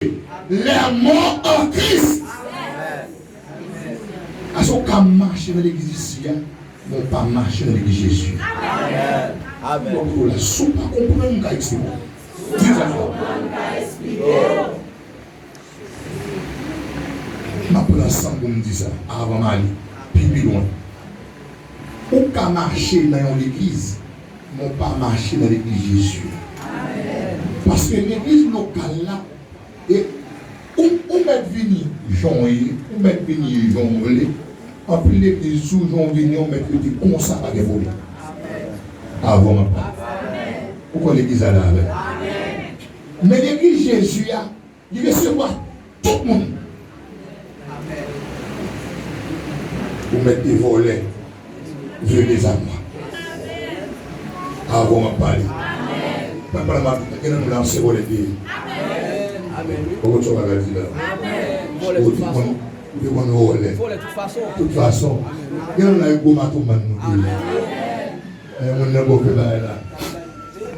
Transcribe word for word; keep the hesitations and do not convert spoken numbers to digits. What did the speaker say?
Les morts en Christ. Amen. Amen. Aso w ka mache nan legliz isi a, men w pa mache nan legliz Jezi. Amen. Amen. Bon, bon, la, si w pa konprann, m ka eksplike w. Di sa. M ap pran san pou m di sa, avan m ale pi, pi lwen. Ou ka mache nan yon legliz, men w pa mache nan legliz Jezi. Paske legliz lokal la, e ou, ou mèt vini jan w ye, ou mèt vini jan w vle. Anpil legliz, sou jan w vini, ou mèt rete konsa, pa gen pwoblèm. Avan m ap pale. Ou kwè legliz la la avè m? Men legliz Jezi a, li resevwa tout moun. Ou mèt te vòlè, vye dezabwa. Avan m ap pale. Mwen pale, m ap gen nan nou la, se vòlè te ye. Ou konn sa w pral di la. Ou te konn, ou te konn vòlè. Tout fason. Gen nan nou la, e gwo matoman nou te ye. E moun nan gwo fè bagay la.